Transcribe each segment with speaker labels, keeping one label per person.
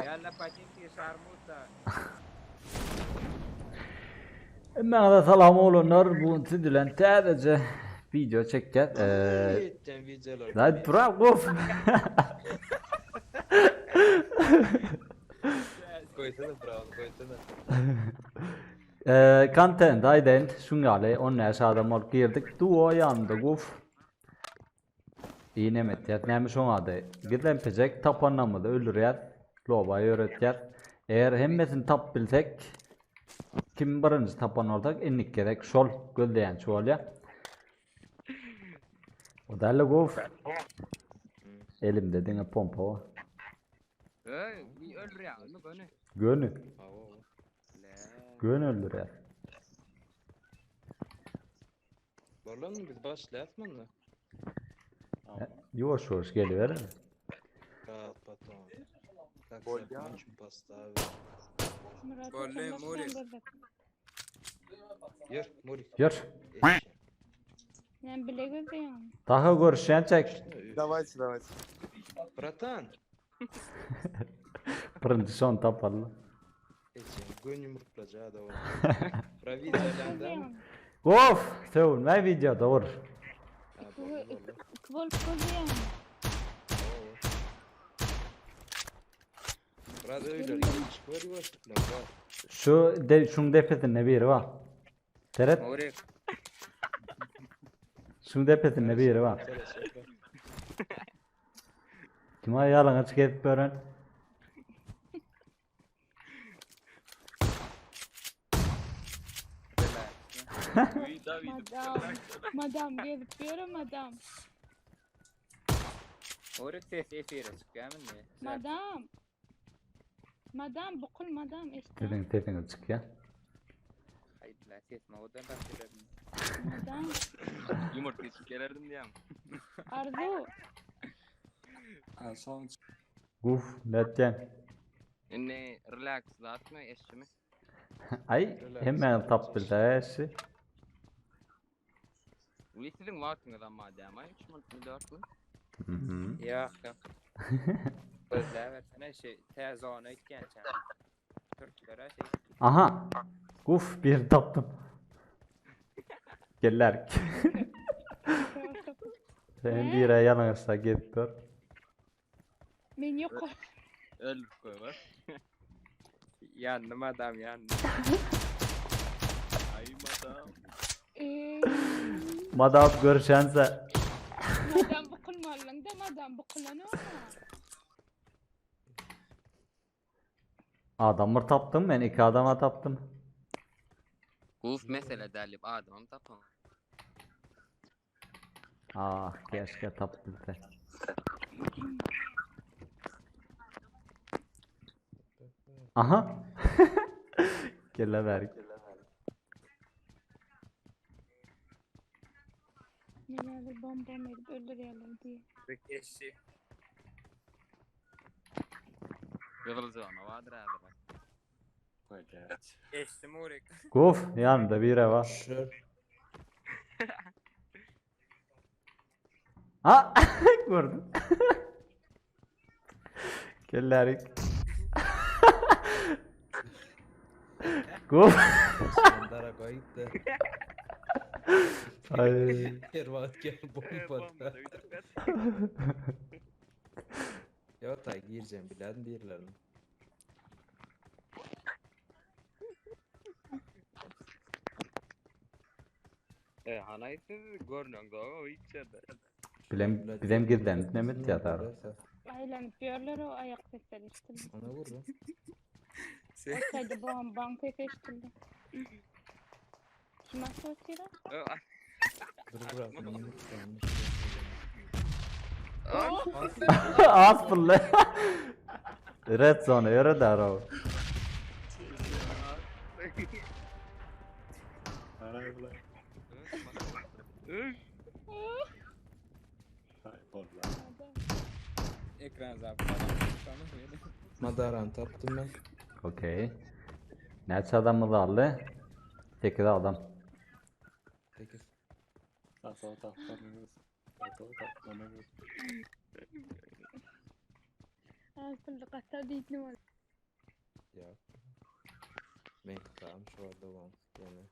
Speaker 1: Ýalla patinki şarmuta.
Speaker 2: Hemmäňize salam oglanlar. Bu gün siz bilen täzeje video çekýäs. Eee,
Speaker 3: Etden videolar.
Speaker 2: Lan bırak of.
Speaker 3: Koysana bravo koysana.
Speaker 2: Eee, content ident şuň ýaly 15 adam bolup girdik. Duo ýanynda guf. Inem etýär. Näme şoň ady? Gizlenpejek tapanamyzy öldürýär. Loba ýöretýär. Eger hemmesini tap bilsek, kim birinji tapan bolsak, indiki gezek şol gözleýänçi bolýar. O da guf. Elimde diňe pompa bar.
Speaker 1: Öý, öldürýärmi göni?
Speaker 2: Göni.
Speaker 3: Hawa.
Speaker 2: Göni öldürýär.
Speaker 3: Bolan biz başlaýas munda.
Speaker 2: Ýuwaş ýuwaş geliber.
Speaker 3: Rahat paton.
Speaker 4: Bolýar.
Speaker 5: Murat
Speaker 1: Bolly,
Speaker 5: sen
Speaker 1: Muri.
Speaker 5: başdan gözle.
Speaker 3: Ýör, Muri.
Speaker 2: Ýör.
Speaker 5: Men bile gözleýän.
Speaker 2: Daha görüşýänçek.
Speaker 4: Давайте, давайте.
Speaker 3: Bratan.
Speaker 2: Birinji şony tapaly.
Speaker 3: Eçen gön yumruklaja da o. Ravidalandan.
Speaker 2: Of, söwünme videoda vur.
Speaker 5: İki bolup gözleýän.
Speaker 3: Biraz öyle çıkıyor yavaşlıkla. Bak.
Speaker 2: Şu de, şuň depesinde biri bar. Seret,
Speaker 1: Muri.
Speaker 2: şuň depesinde biri bar. Kim ay ýalaňaç gezip gören?
Speaker 5: Madam. Madam gezip ýöre madam.
Speaker 1: Muri ses efire çykýarmy ne?
Speaker 5: Madam. Madam bukul madam eşitdin.
Speaker 2: Siziň sesiňiz çykýar.
Speaker 1: Haýdyla ses modan başladım.
Speaker 5: Madam.
Speaker 6: Yumurta içip gelerdim diýem.
Speaker 5: Arzu.
Speaker 2: Uf, nätýän?
Speaker 6: Indi relax zatmy eşimi?
Speaker 2: Ay, hemen tap bilse eşi.
Speaker 6: Uly siziň wagtyňyz amma diýem ay 3 minut 4 minut.
Speaker 2: Mhm.
Speaker 1: Ýok, ýok. Gözläbersene şey, tä zona gitýänçä. Türklere şey.
Speaker 2: Aha. Uf, bir tapdym. Geller. Sen bire ýalaňaçda gezip gör.
Speaker 5: Men ýok.
Speaker 6: Öldürip goýbar.
Speaker 1: Ýandy madam, ýandy.
Speaker 6: Ay madam.
Speaker 5: Eee,
Speaker 2: Madam görüşense.
Speaker 5: Madam bukulmalyň da madam bukulan o.
Speaker 2: Adam bir tapdym, men iki adama tapdym.
Speaker 6: Uf mesele dälip adamam tapam.
Speaker 2: Ah, keşke tap bilse. Aha. Gele berk.
Speaker 5: Men häzir bom bom edip öldürýärler diýe.
Speaker 1: Eşi.
Speaker 6: Gyzyljagyna bardyr häzir.
Speaker 1: Eşi Muri.
Speaker 2: Guf, yanında biri var.
Speaker 3: Şör.
Speaker 2: Ha, gördüm. Gellerik. Guf.
Speaker 3: Dara koyup da.
Speaker 2: Ay.
Speaker 3: Her vakt gel bomba. Ya ta gireceğim bilen birilerini.
Speaker 6: E hanay siz görnüň doga o içerde.
Speaker 2: Bilem, bilem gizlenip nemet yatar.
Speaker 5: Aýlanyp ýörler o aýak sesleri eşidildi.
Speaker 3: Ona vurdu.
Speaker 5: Otayda bom bom sesi eşidildi. Kim atdy otyra?
Speaker 3: Dur bırak. Yumruk
Speaker 2: Az pullu. Red zone ýöre dar o.
Speaker 5: Madam.
Speaker 1: Ekran zapı.
Speaker 3: Madaran taptım ben.
Speaker 2: Okey. Näçe adamymyz aldy? 8 adam.
Speaker 3: 8.
Speaker 5: Aslında kata diýdim.
Speaker 3: Ýok. Men tam şu arada bom. Ýene.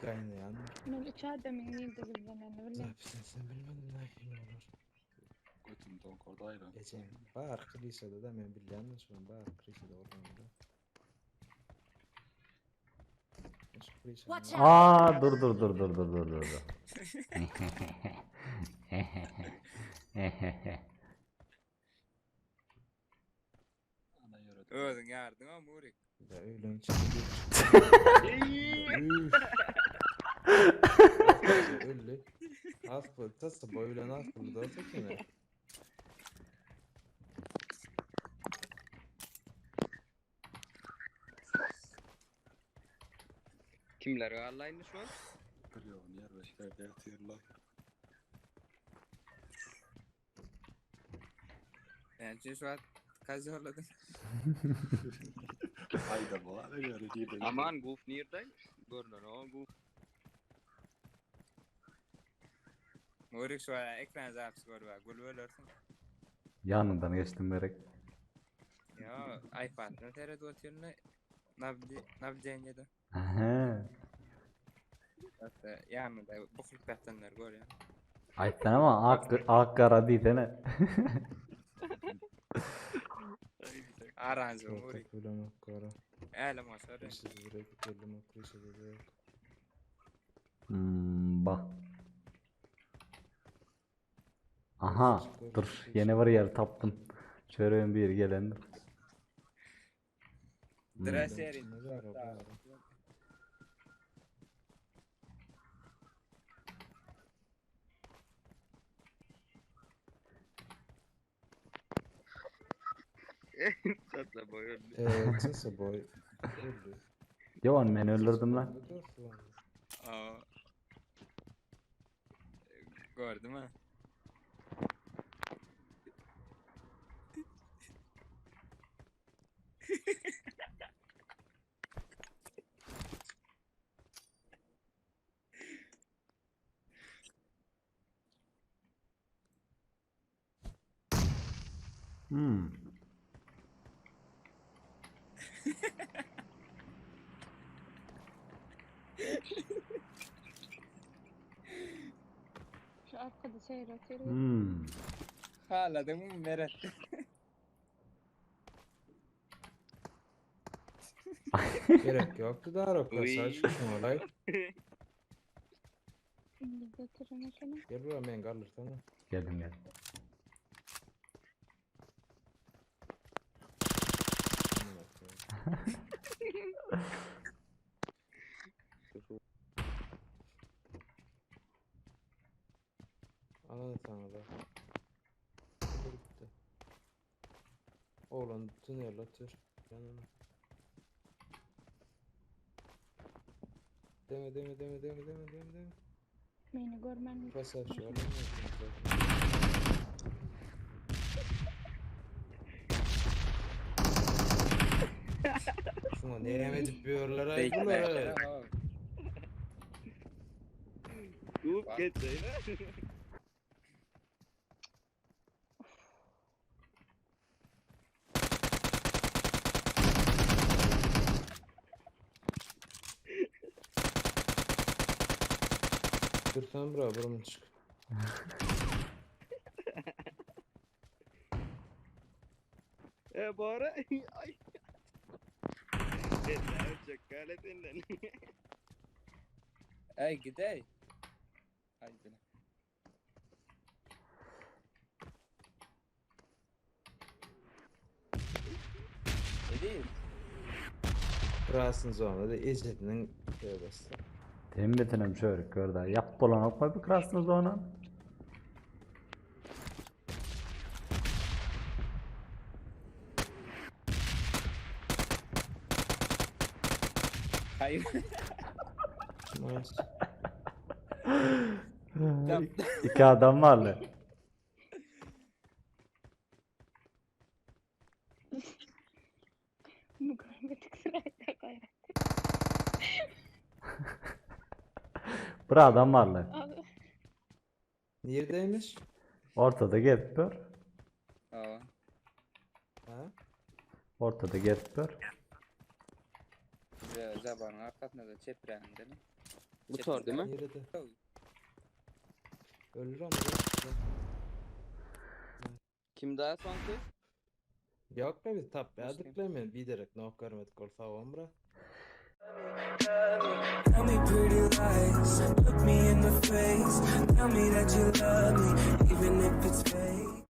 Speaker 3: Gaýnaýan.
Speaker 5: Men üç adamyň nirde gizlenenini bilýän.
Speaker 3: Zapisen sen bilmedim nähili bolar.
Speaker 7: Götüm donkorda aýran.
Speaker 3: Ejem bar klişede de men bilýän şuny bar klişede bolanda. Şu klişe.
Speaker 8: Watch out.
Speaker 2: Aa dur dur dur dur dur dur dur. dur.
Speaker 7: Ana ýöredim.
Speaker 1: Özün ýardyň ha Murik.
Speaker 3: Ya öýlen çykdy. Öldi. Az pul, tası boylan az pul da tekene.
Speaker 6: Kimler gallayny şu an?
Speaker 7: Bilýän ýer beşlerde ýatyrlar.
Speaker 1: Yani şu an kazyorladın.
Speaker 7: Aýda bu ara göre diýdi.
Speaker 6: Aman guf nirde? Görünen o guf.
Speaker 1: Murik şu an ekran zapis gör bak. Gül bölersin.
Speaker 2: Yanından geçtim gerek.
Speaker 1: Ya iPad'ını seyredip oturuyorsun. Nabdi nabdi
Speaker 2: Aha.
Speaker 1: Hatta yanında bukulup yatanlar gör ya.
Speaker 2: Aýtsan ama ak ak kara diýsene.
Speaker 1: Aranjı Murik.
Speaker 3: Ortak bilen okkara.
Speaker 1: Älem olsa öyle.
Speaker 3: Klişede direkt öldüm o klişede de yok.
Speaker 2: Hmm, bak. Aha, dur yeni bir yer tapdym. Şöyle bir gelendir. Hmm.
Speaker 1: Dress yerin.
Speaker 3: Ne var o var.
Speaker 6: Satla boy öldü.
Speaker 3: Eee tası boy. Öldü.
Speaker 2: Yowan men öldürdüm lan.
Speaker 3: Dur şu an.
Speaker 1: Aa. Gördüm ha.
Speaker 2: Hmm.
Speaker 5: Şu arkada seyret yürüyor.
Speaker 2: Hmm.
Speaker 1: Hala mı Meret?
Speaker 3: Gerek yoktu da araba
Speaker 6: Uy.
Speaker 3: saç şu olay.
Speaker 5: Şimdi götürün şunu.
Speaker 3: Gel buraya men kaldırsana.
Speaker 2: Geldim geldim.
Speaker 3: Aman Allah'ım. Ananı sana da. Dur gitti. Oğlan tünel atır. Yanına. Deme deme deme deme deme deme deme.
Speaker 5: Beni görmen
Speaker 3: Pasaj şu an. Şuna ne yemedik bir yerlere ay bunlar.
Speaker 6: Guf geçse.
Speaker 3: Dur sen bura buramı çık.
Speaker 6: E bora. Ay. Sen çakal senden.
Speaker 1: Ey gidey. Ay bile. Edil.
Speaker 3: Burasın sonra da ecedinin tövbesi.
Speaker 2: Hemmesinem şöyle gördü. Yap bolan okma bir krasny zona.
Speaker 1: Hayır.
Speaker 3: Nice.
Speaker 2: İki adam var lan.
Speaker 5: Bunu görmedik sırayla koyar.
Speaker 2: Bir adam var lan.
Speaker 5: Allah.
Speaker 3: Neredeymiş?
Speaker 2: Ortada gezip dur.
Speaker 1: Aa.
Speaker 3: Ha?
Speaker 2: Ortada gezip dur.
Speaker 1: Zabanyň arkasynda da çepräginde.
Speaker 6: Bu tor değil mi?
Speaker 3: Nirede? Öldür onu.
Speaker 6: Kim daha sonki?
Speaker 3: Yok be biz tap yadık mi? Bir direkt nok görmedik olsa omra.
Speaker 8: Tell me pretty lies, look me in the face. Tell me that you love me, even if it's fake.